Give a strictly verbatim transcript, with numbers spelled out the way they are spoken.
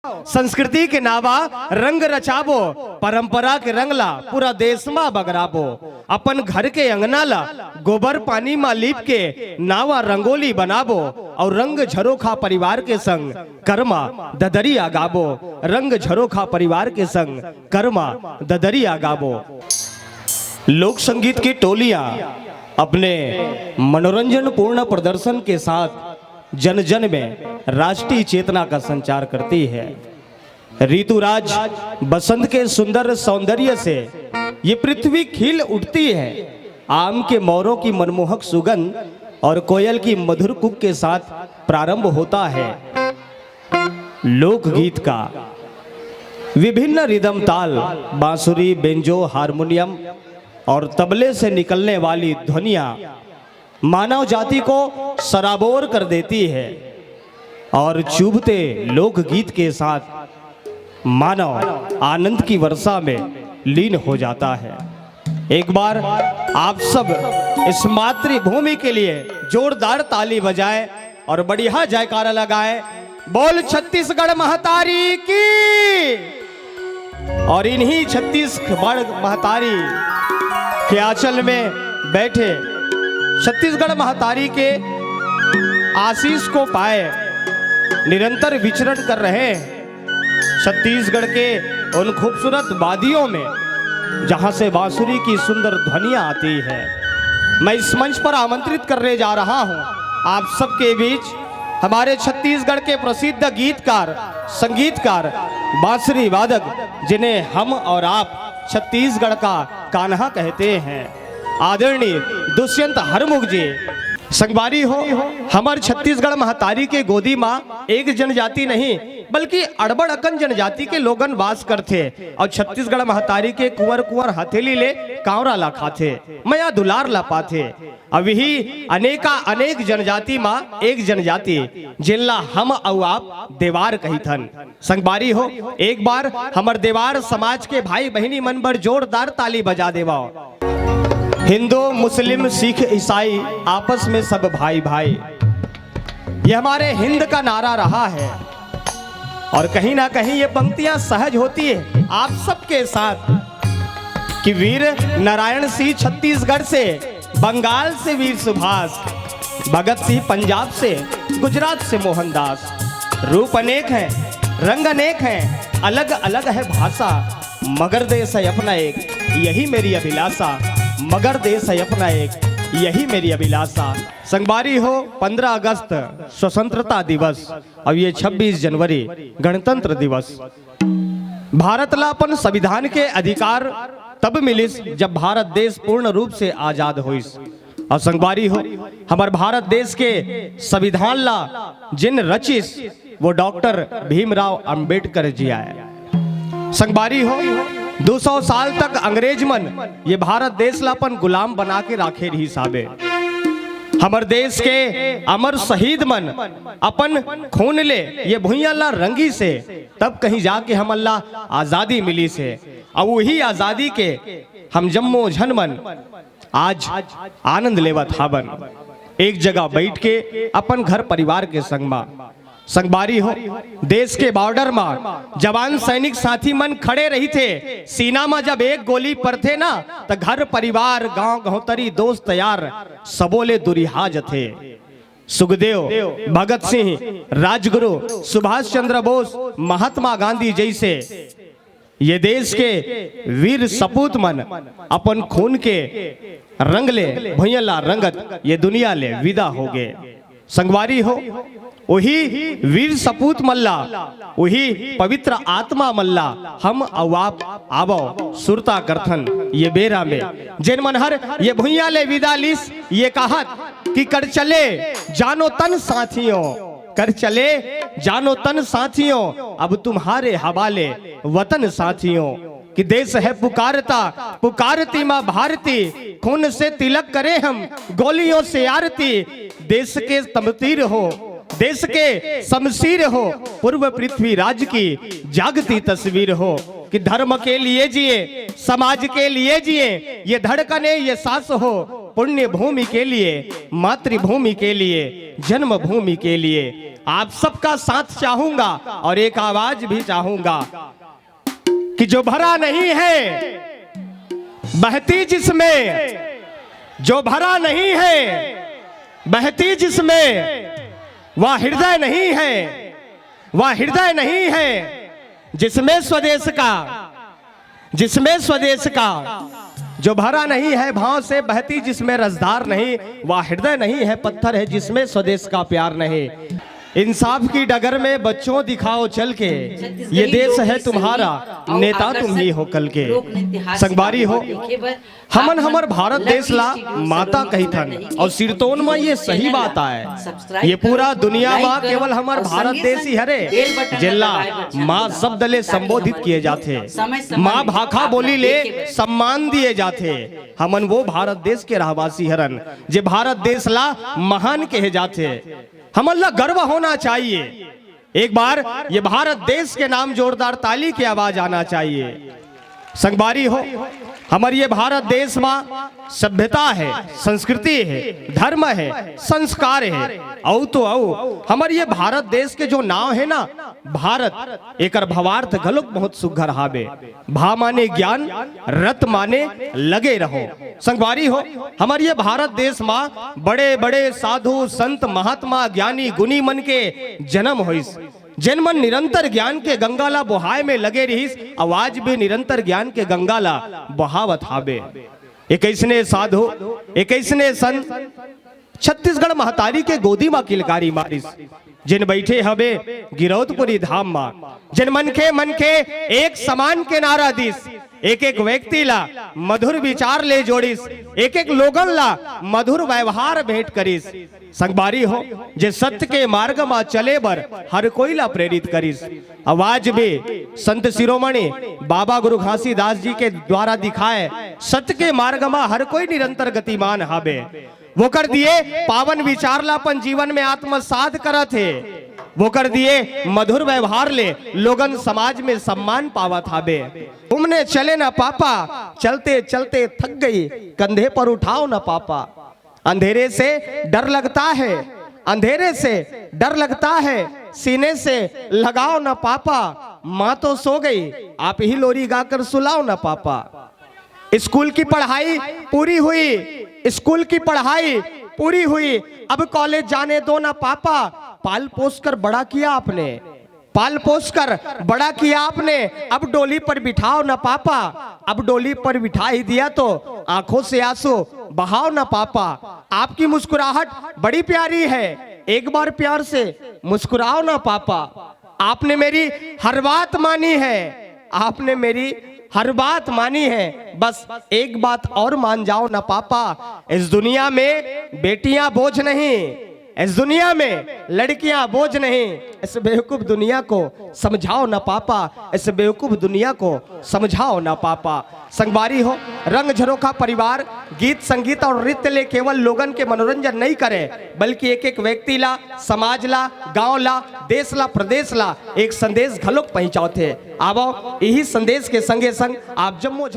संस्कृति के नावा रंग रचाबो, परंपरा के रंग ला पूरा देश मा बगराबो। अपन घर के अंगना ला गोबर पानी मा लीप के नावा रंगोली बनाबो अउ रंग झरोखा परिवार के संग करमा ददरिया गाबो। रंग झरोखा परिवार के संग करमा ददरिया गाबो। लोक संगीत की टोलियां अपने मनोरंजन पूर्ण प्रदर्शन के साथ जन जन में राष्ट्रीय चेतना का संचार करती है। ऋतुराज बसंत के सुंदर सौंदर्य से ये पृथ्वी खिल उठती है। आम के मौरों की मनमोहक सुगंध और कोयल की मधुर कुक के साथ प्रारंभ होता है लोकगीत का। विभिन्न रिदम ताल, बांसुरी, बेंजो, हारमोनियम और तबले से निकलने वाली ध्वनियां मानव जाति को सराबोर कर देती है और चुभते लोकगीत के साथ मानव आनंद की वर्षा में लीन हो जाता है। एक बार आप सब इस मातृभूमि के लिए जोरदार ताली बजाएं और बढ़िया जयकारा लगाएं। बोल छत्तीसगढ़ महतारी की। और इन्हीं छत्तीसगढ़ महतारी के आंचल में बैठे, छत्तीसगढ़ महतारी के आशीष को पाए निरंतर विचरण कर रहे हैं छत्तीसगढ़ के उन खूबसूरत वादियों में, जहां से बांसुरी की सुंदर ध्वनियां आती है। मैं इस मंच पर आमंत्रित करने जा रहा हूं आप सबके बीच हमारे छत्तीसगढ़ के प्रसिद्ध गीतकार, संगीतकार, बांसुरी वादक, जिन्हें हम और आप छत्तीसगढ़ का कान्हा कहते हैं, आदरणीय दुष्यंत हरमुख जी। संगवारी हो, हमर छत्तीसगढ़ महतारी के गोदी मा एक जनजाति नहीं, बल्कि अड़बड़ अकन जनजाति के लोगन वास करथे अउ छत्तीसगढ़ महतारी के कुंवर कुंवर हथेली ले कांवरा ला खाथे, मया दुलार ला पाथे। अउ इही अनेका अनेक जनजाति मा एक जनजाति, जेन ला हम अउ आप देवार कहिथन। संगवारी हो, एक बार हमर देवार समाज के भाई बहिनी मन बर जोरदार ताली बजा देवव। हिंदू, मुस्लिम, सिख, ईसाई, आपस में सब भाई भाई, ये हमारे हिंद का नारा रहा है। और कहीं ना कहीं ये पंक्तियां सहज होती है आप सबके साथ कि वीर नारायण सिंह छत्तीसगढ़ से, बंगाल से वीर सुभाष, भगत सिंह पंजाब से, गुजरात से मोहनदास। रूप अनेक हैं, रंग अनेक हैं, अलग अलग है भाषा, मगर देश है अपना एक, यही मेरी अभिलाषा। मगर देश है अपना एक, यही मेरी अभिलाषा। संगवारी हो, पंद्रह अगस्त स्वतंत्रता दिवस, अब ये छब्बीस जनवरी गणतंत्र दिवस। भारत ला अपन संविधान के अधिकार तब मिलिस, जब भारत देश पूर्ण रूप से आजाद होइस। अउ संगवारी हो, हमर भारत देश के संविधान ला जिन रचिस, वो डॉक्टर भीमराव अंबेडकर जी आय। संगवारी हो, दो सौ साल तक अंग्रेज मन ये भारत देश ला अपन गुलाम बना के राखे रहिस हाबे। हमर देश के अमर शहीद मन अपन खून ले ये भुइयां ला रंगिस हे, तब कहीं जाके हमन ला आजादी मिलिस हे। अउ वही आजादी के हम जम्मो झन मन आज आनंद लेवत हाबन। एक जगह बैठ के अपन घर परिवार के संग मा। संगवारी हो, देश के बॉर्डर मा जवान सैनिक साथी मन खड़े रहिथे, सीना मा जब एक गोली परथे ना, त घर परिवार, गांव गहोतरी, दोस्त यार सबो ले दुरिहा जथे। सुखदेव, भगत सिंह, राजगुरु सुभाष चंद्र बोस, महात्मा गांधी जैसे ये देश के वीर सपूत मन अपन खून के रंग ले भुइयां ला रंगत ये दुनिया ले विदा हो गे। संगवारी हो, वही वीर सपूत मन ला, वही पवित्र आत्मा मन ला हम अउ आप आवव सुरता करथन ये बेरा में, जेन मन हर ये भुइयां ले विदा लिस, ये कहत कि कर चले जानो तन साथियों, कर चले जानो तन साथियों, अब तुम्हारे हवाले वतन साथियों। कि देश है पुकारता, पुकारती माँ भारती, खून से तिलक करें हम, गोलियों से आरती। देश के तमतीर हो, देश के शमशीर हो, पूर्व पृथ्वीराज की जागती तस्वीर हो। कि धर्म के लिए जिए, समाज के लिए जिए, ये धड़कने, ये सांस हो, पुण्य भूमि के लिए, मातृभूमि के लिए, जन्मभूमि के लिए आप सबका साथ चाहूंगा और एक आवाज भी चाहूंगा कि जो भरा नहीं है बहती जिसमें, जो भरा नहीं है बहती जिसमें, वह हृदय नहीं है, वह हृदय नहीं है जिसमें स्वदेश का, जिसमें स्वदेश का, जो भरा नहीं है भाव से बहती जिसमें रसधार नहीं, वह हृदय नहीं है, पत्थर है जिसमें स्वदेश का प्यार नहीं। इंसाफ की डगर में बच्चों दिखाओ चल के, ये देश है तुम्हारा, नेता तुम ही हो कल के। संगवारी हो, हमन हमर भारत देश ला माता कहिथन, और सिरतोन म ये सही बात आय। ये पूरा दुनिया म केवल हमर भारत देश ही हरे, जेला माँ शब्द ले संबोधित किए जाथे, माँ भाखा बोली ले सम्मान दिए जाथे। हमन वो भारत देश के रहवासी हरन, जे भारत देश ला महान कहे जाथे। हमन ला गर्व होना चाहिए। एक बार ये भारत देश के नाम जोरदार ताली की आवाज आना चाहिए। संगवारी हो, हमर ये भारत देश मा सभ्यता है, संस्कृति है, धर्म है, संस्कार है। अउ तो अउ, हमर ये भारत देश के जो नाव है ना, भारत, एकर भावार्थ घलोक बहुत सुघर हावे। भा माने ज्ञान, रत माने लगे रहो। संगवारी हो, हमर ये भारत देश मा बड़े-बड़े साधु, संत, महात्मा, ज्ञानी, गुणी मन के जन्म होइस, जेन मन निरंतर ज्ञान के गंगा ला बोहाय में लगे रिहिस, अउ आज भी निरंतर ज्ञान के गंगा ला बोहावत हावे। एक अइसने साधु, एक अइसने संत छत्तीसगढ़ महतारी के गोदी मा किलकारी मारिस, जेन बइठे हवे गिरौदपुरी धाम मा, जेन मनखे मनखे एक समान के नारा दिस, एक एक व्यक्ति ला मधुर विचार ले जोड़िस, एक एक लोगन ला मधुर व्यवहार भेंट करिस। संगवारी हो, जे सत्य के मार्ग मा चले बर हर कोई ला प्रेरित करिस। अउ आज भी संत शिरोमणि बाबा गुरु घासीदास जी के द्वारा दिखाए सत्य के मार्ग मा हर कोई निरंतर गतिमान हावे। वोकर दिए पावन विचार ला अपन जीवन में आत्मसात करत हे। वोकर दिए मधुर व्यवहार ले लोगन समाज में सम्मान पावत हावे। घूमने चले ना पापा, चलते चलते थक गई, कंधे पर उठाओ ना पापा। अंधेरे से डर लगता है, अंधेरे से डर लगता है, सीने से लगाओ ना पापा। माँ तो सो गई, आप ही लोरी गाकर सुलाओ ना पापा। स्कूल की पढ़ाई पूरी हुई, स्कूल की पढ़ाई पूरी हुई, अब कॉलेज जाने दो ना पापा। पाल पोस कर बड़ा किया आपने, पाल पोस कर बड़ा किया आपने, अब डोली पर बिठाओ ना पापा। अब डोली पर बिठा ही दिया तो आंखों से आंसू बहाओ ना पापा। आपकी मुस्कुराहट बड़ी प्यारी है, एक बार प्यार से मुस्कुराओ ना पापा। आपने मेरी हर बात मानी है, आपने मेरी हर बात मानी है, बस एक बात और मान जाओ ना पापा। इस दुनिया में बेटियां बोझ नहीं, इस दुनिया में लड़कियां बोझ नहीं। इस बेवकूफ दुनिया को समझाओ ना पापा, इस बेवकूफ दुनिया को समझाओ ना पापा। संगवारी हो, रंग झरोखा परिवार गीत संगीत और नृत्य ले केवल लोगन के मनोरंजन नहीं करे, बल्कि एक एक व्यक्ति ला, समाज ला, गांव ला, देश ला, प्रदेश ला एक संदेश घलोक पहुंचावथे। आवो, यही संदेश के संगे संग आप जम्मो